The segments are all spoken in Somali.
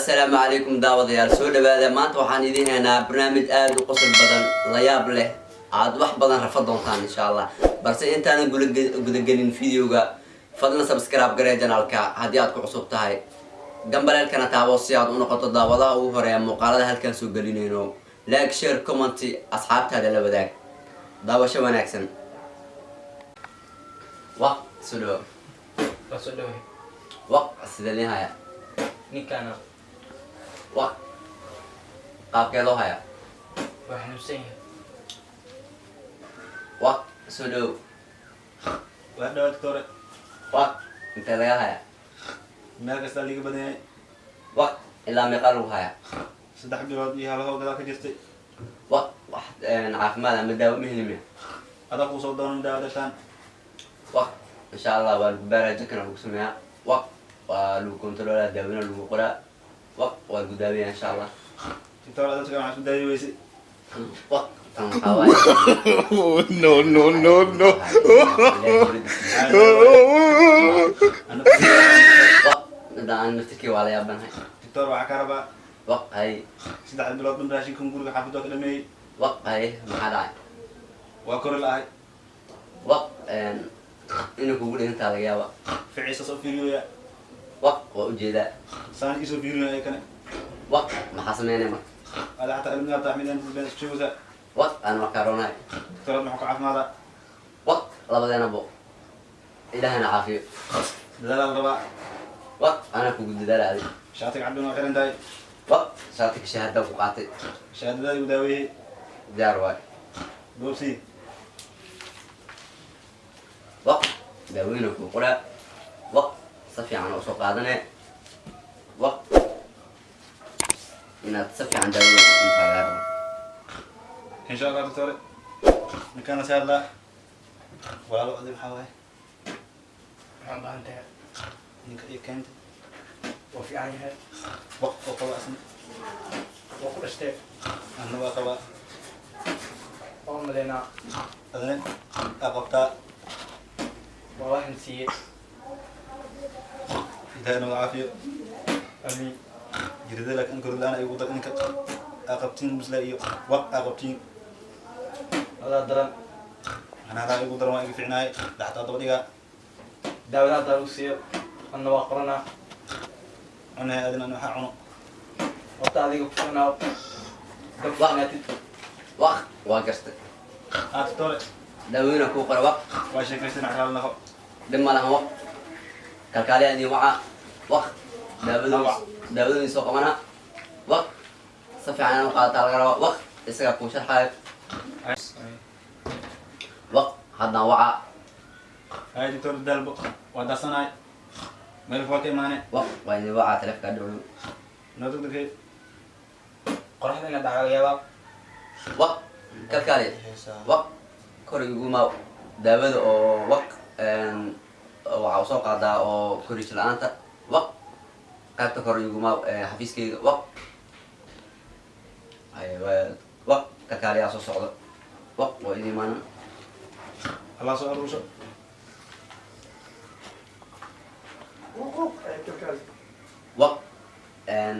Assalaamu calaykum daawadayaal, soo dhawaada. Maanta waxaan idiin haynaa barnaamij aada u qosol badan, la yaab leh, aad wax badan rafa doontaan insha Allah. Balse intaanan gudagelin videoga, fadlan subscribe garee channelka haddii aad ku cusub tahay, gambaleelkana taabo si aad u noqoto daawadaha ugu horeeya muuqaalada halkaan soo gelinayno. Like, share, comment, asxaabtaada la wadaag. Daawasho wanaagsan. Waq, soo dhawo. Waa soo dhaway. Waq, sida liin haya? Ninkaana. Waq, qaabkee loo hayaa? Waa xanuunsan yahay. Waq, soo dhawo. Waa dhawaad, doctore. Waq, intee laga hayaa? Meel kastaa liiga badan yahay. Waq, ilaa meeqaa lagu hayaa? 3 bilood iyo halahoo gadaa ka jirtay. Waq, wax caafimaad ama daawo ma helimiya? Adaa kuu soo doonan daawo dartaan. Waq, insha Allah waa lagu baaraa, jakana lagu sameeyaa. Waq, waa lagu kontroolaa, daawina lagu qoraa. Waq, waa lagu daaweeyaa insha Allah. Doctor, adadka waxaa isku daayi weysay. Waq, tan waxaa waaye No, no, no, no. Waq, midda aan naftirkii waa la yaabanahay. Doctor, waxaa ka rabaa Waq, hay. 3 bilood dhan raashinkan guriga xaafadoo ka dhameeyey. Waq, hay, maxaa dhacay? Waa kori la-ahay. Waq, inay kugu dhigantaa laga yaaba. Ficiisa soo fiiriyoya. Waq, waa ujeedaa. Saan iisoo fiiriyoya ay kane. Waq, maxaa sameynaya marka? Ada xataa ilmigaa taxmid been isku sheegaysaa. Waq, aan markaa roonahay. Doctor, maxuu ka caafimaada? Waq, labadeena bo Ilaahana caafiyo. Dadaalaa la rabaa. Waq, anaa kugu dadaala adi. Shaatiga cabdina waa xiran tahay. Waq, shaatika shahaada ku qaatay. Shahaadadaadi igu daaweeyey. Diyaar waay. Goobsii. Waq, daaweyna kuu qoraa. Waq, si fiican oo soo qaadane. Waq, inaad si fiican daawada intaa lagaa rabo. Insha Allah, doctore, ninkaana si hadlaa walaalo adi maxaa waaye? Maxaan baahan tahay? Ninka iyo keenta. Waa fiican yahay. Waq oo qaba asna. Waa ku dhashtee. Anna waa qabaa. Waa maleynaa. Adna aa qabtaa. Waa waxaan siiyey. Ilaahay noo caafiyo. Amiin. Jirida laakiin kori la-aan ay ugu dar ninka aa qabtiin musla iyo waq aa qabtiin. Adaa daran. Anaa hadaa igu daran, waa iga ficnaay dhaxtaa daba dhigaa. Daawada haddaa lagu siiyo, anna waa qoranaa. Cunahay adina ani waxaa cuno. Horta adiga ku ficnaaw da ku ficnaatid. Waq, waa gartay. Aa, doctore. Daaweyna kuu qora, waq. Waa sheekaysan, raali naqo. Dhib ma lahan. Waq, kalkaaliya idin wacaa. Waq, daawadu daawadii soo qabanaa. Waq, si fiican inaan u qaadataa laga rabaa. Waq, isagaa kuu sharxaayo. Waq, haddaan wacaa. Hay, doctor, daalbo waa darsanaay, meel waa ka imaane. Waq, waa idin wacaa, taleefkaa dhow. Noo degdegay. Qoraxda ina dhaca laga yaabaa. Waq, kalkaaliya. Waq, kor iguma daawada oo. Waq, waxaa usoo qaadaa oo koriis la-aanta. Waq, qaybta kor iguma xafiiskayga. Waq. Ay, waq, kalkaaliyaa soo socdo. Waq, waa idin imaanan. Allah soo aruurso. Waq,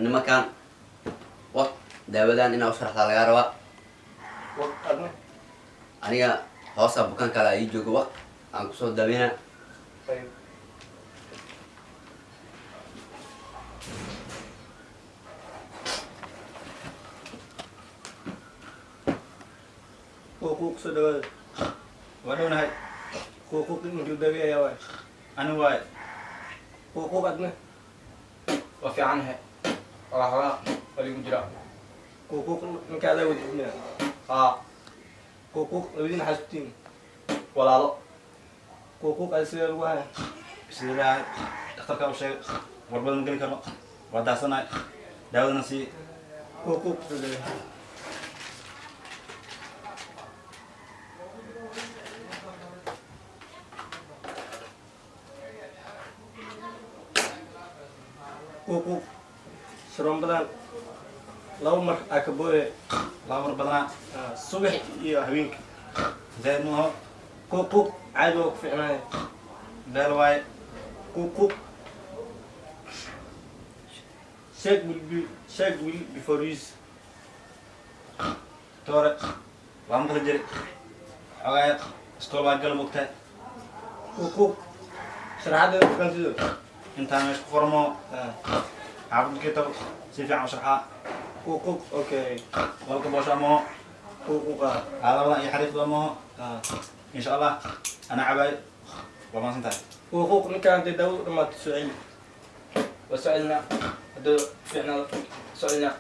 nimankan, waq, daawadan inaa usharxdaa lagaa rabaa. Aniga hoosa bukaan kale ii joogo. Waq, aan kusoo daaweyna. Ayib. Quuquuq, soo dhawaada. Waa dhownahay. Quuquuq, intuu daweeyaa waay. Ani waaye. Quuquuq, adna? Waa fiican yahay, waa xogaa waa ligu jiraa. Quuquuq, ninka adaa wadidnaa? Haa. Quuquuq, labadiina xasuutiin? Walaalo. Quuquuq, ada sidee lagu haya? Sida ilaahay dhakhtarkaa u sheegay, war badan ma geli karno, waa daasanahay, daawadana sii. Quuquuq, soo dhawaada. Quuquuq, sharoombadan laba mar aa ka booye. Laba mar badanaa. Subax iyo habeenka. Zaid maaho. Quuquuq, caadi waa ku ficnaaya. Beel waaye. Quuquuq. Shake well be shake well before use. Doctor, waa maqli jiray. Xogaa iskool waa gal mogtahay. Quuq. Sharaxadeeda fahantido. Intaan meesha ku qormo xaafadkii tago si fiican u sharxaa. Quuq, okay. Walka boosho amaho. Quuq ah. Labadan iyo xariiqda amaho. Insha Allah ana cabaay, waa mahadsan tahay. Quuq, ninkaan hadday daawadu dhamaato soo celi. Waa soo celinaa hadduu fiicnaado, soo celinaa.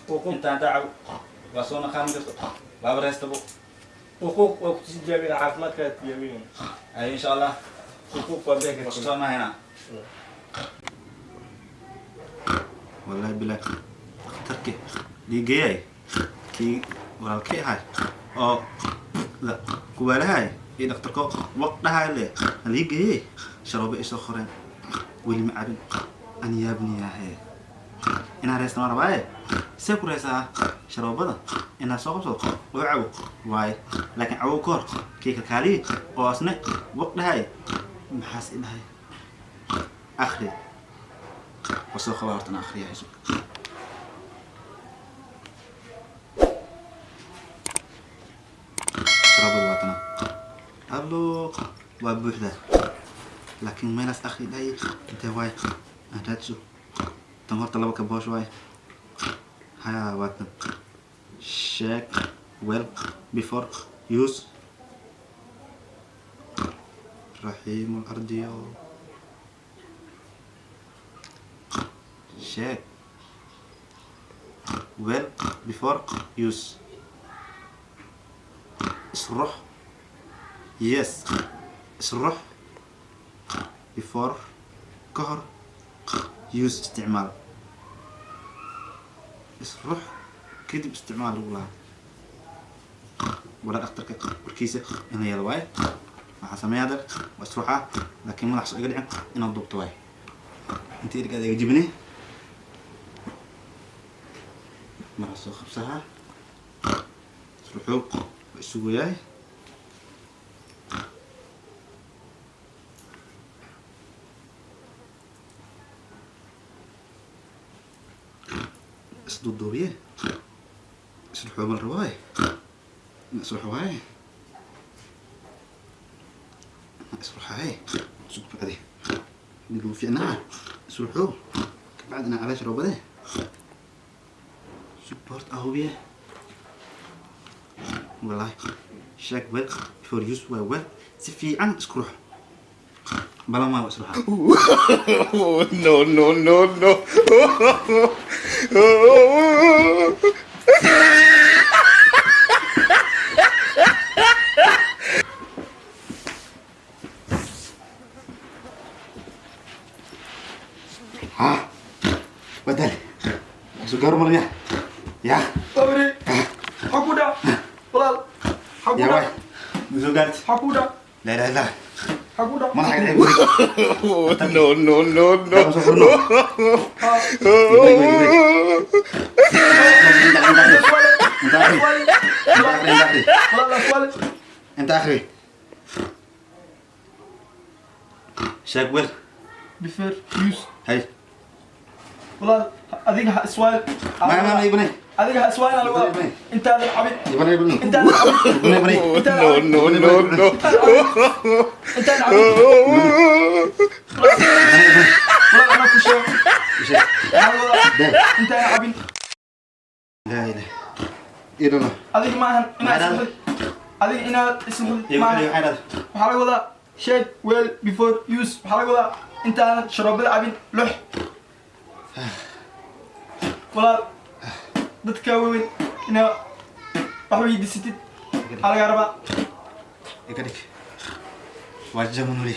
Quuq. Intaan taa cabo waa soo naqaan karto, waaba reestabo. Quuq waa ku tijaabina, caafimaadkaa tijaabinayna. Ay, insha Allah. Quuq waa bixi kartaa. Soo mahaynaa. Wallahi bilahi, dhakhtarki dhiigayay kii walaalkay ahay oo da kuwaalahay iyo dhakhtarko waq dhahay le haliigeeyey, sharoobo ay soo qoreen, weli ma cabin. An yaabniyaahe, inaa reesta ma rabaaye, see ku reesaa? Sharoobada inaa soo qabsado oo cabo waaye, laakiin cabow ka hor kii kalkaaliyi oo asne waq dhahay maxaas i dhahay? Akhri wasoo qabaa horta, na akhriya isu. Sharoobada waa tana. Allo, waa buuxdaa, laakiin meelaas akhri dhahay intee waay? Aan raadso tan horta. Laba kaboosh waay. Haya, waa tan: shake well before use. Raxiim ardiyo, shake well before use. Isrux, yes, isrux before ka hor use isticmaal. Isrux kadib isticmaal lagu lahaa. Walaa dhakhtarka warkiisa in la yeelo waaye. Waxaa sameeya hadda waa isruxaa, laakiin madax soo iga dhicin inaad duubto waaye. Inta irgaada iga jibine, madax soo qabsahaa, isruxuu waa isugu yahay. Isduuduubiye, isruxuu ma la rabo waaye, isruxu waaye, isruxaaye. Isku bacdi lagu fiicnaa isruxuu kabacdina calaasha roobade support ahubiye. Wallahi shake well before use waa well, si fiican isku rux balan waa isruxaa. No, no, no, no. Ha badal soo gaaro malmiya ya. Sabri, maxaa ku dhac walaal? Maxaa ku ya dhac? Waay ma soo gaarti. Maxaa ku dhac? La ilaha illallah. Maxaa ku dhac? Madaxa ka dhacay. No, no, no, no. Soo furno. انت اخري، انت اخري، انت اخري. Walaal aswale. انت اخري: shake well Before use. هاي. Walaal, adiga ha iswaal. ما يبني. Adiga ha iswaal lagu wadaa intaadan cabin. يبني يبني. Intaadan cabin. يبني يبني. No, no, no, no. Intaadan cabin walaal, anaa ku sheego waxaa lagu wadaa intaadan cabin. لا اله الا الله. Adiga ma ahan inaad Maxay? isruxdid, adiga inaad isruxdid ma يبني. ahan. هذا Waxaa laga wadaa shake well before use, waxaa laga wadaa intaadan sharoobada cabin lux. Walaal, dadka waaweyn inaa wax weydiisatid waxaa laga rabaa. Iga dhig, waa jamanuli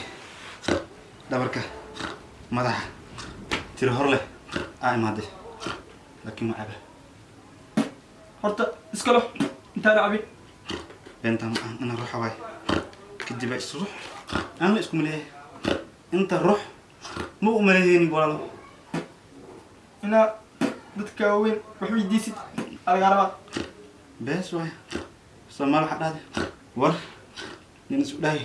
dhabarka madaxa tiro hor leh aa imaaday, laakiin ma caba. Horta iska lux intaadan cabin. Beentaa ma ahan inaan ruuxa waay, kadib aa isrux. Aan la isku maleeyay inta ruux ma u maleeyeynin walaalo. Inaa dadka waaweyn wax weydiisid aa laga rabaa. Bees waay, Soomaali waxaa dhahday war nin isu dhahay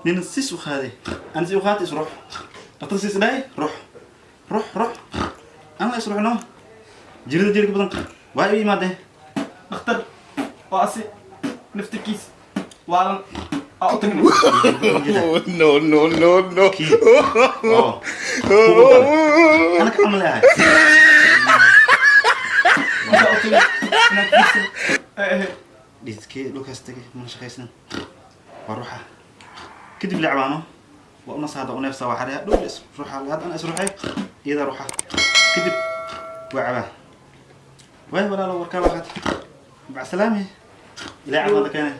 nin sis u qaaday, aan si u qaatay isruux, dhaqtar sis dhahay ruux ruux ruux. Ana is ruuxno. Jirida jirka badan waa i imaadeen. Dhakhtar oo asi naftirkiis waalan aa u tagnay. No, no, no, no. Kii oo kugu daray anaka camal leeyahay. Intaa u tagnay inaad fiirsan ay ahayd. Dhididkee dhulkaas tagay, mana shaqaysan, waa ruuxa. Kadib lecbaano waa una saada uneefsa, waa xareeya dhow is ruuxa. Hadda ana is ruuxay, iyadaa ruuxa, kadib waa cabaa. Waay walaalo, warkaa waa qaat, macsalaami, ilaa caafimaadka keene.